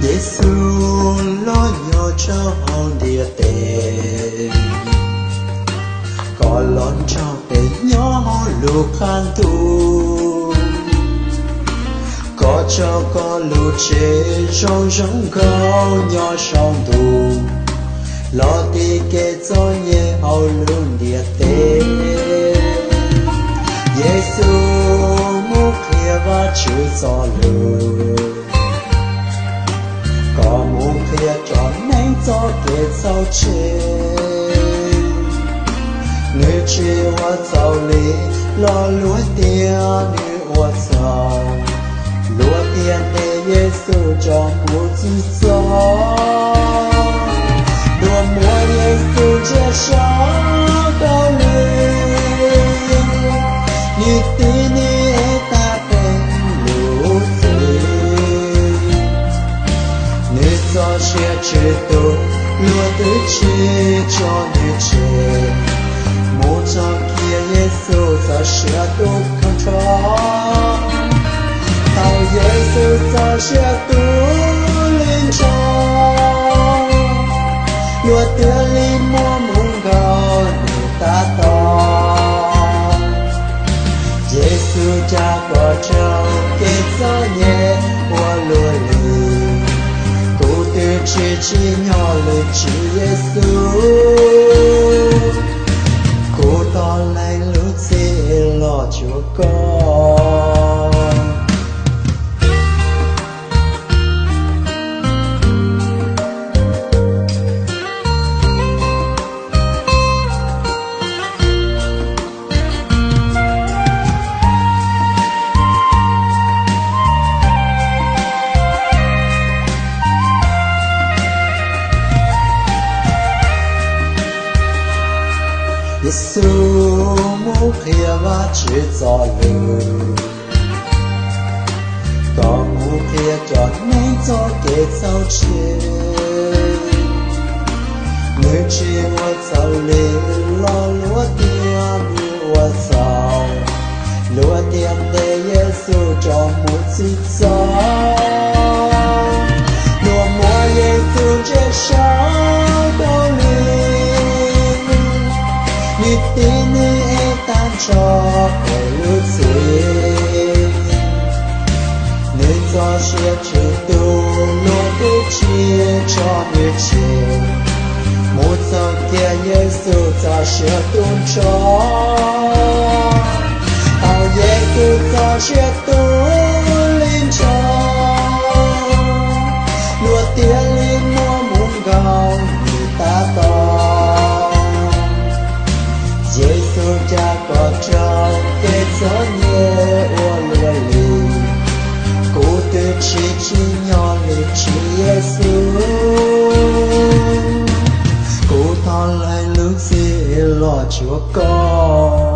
Yexus los nyob rau hauv ntiaj teb, koj los nrog peb nyob hauv lub qab ntuj. Koj tso koj lub tsev zoo zoo nkauj nyob saum ntuj, los tiv kev txom nyem hauv lub ntiaj teb. Yexus mus qhia Vajtswv txoj lus, koj mus qhia rau neeg txoj kev txhaum tseg. Nws tsis ua txhaum li los luag tias nws ua txhaum, luag tias ntes Yexus tso mus txwv txoj. Luag muab Yexus ntsia saum taub hau, nws tiv nws ev tag peb lub txim. Nws txoj sia tsw tu, luag twb tsis tso nws tseg, mus txog kiag Yexus txoj sia tu kawg nrho. Thaum Yexus txoj sia tu li nrho, luag thiaj li muab mus nkaum nws tab tom. Yexus, cas koj raug kev txom nyem ua luaj li? Kuv twb tsis tsim nyog lwm tus, Yexus, kuv tau lees lub txim los cuag koj. Yexus mus qhia Vajtswv txoj lus, koj mus qhia rau neeg txoj kev txhaum tseg. Nws tsis ua txhaum li los luag tias nws ua txhaum, luag thiaj ntes Yexus tso mus txwv txoj. Luag muab Yexus ntsia saum taub hau, nws tiv nws ev tag nrho peb lub txim. Nws txoj sia tsw tu, luag twb tsis tso nws tseg, mus txog kiag Yexus txoj sia tu nrho. Thaum Yexus txoj sia tu li nrho, luag thiaj li muab mus nkaum nws tab tom. Yexus, cas koj raug kev txom nyem ua luaj li? Kuv twb tsis tsim nyog lwm tus, Yexus, kuv tau lees lub txim los cuag koj.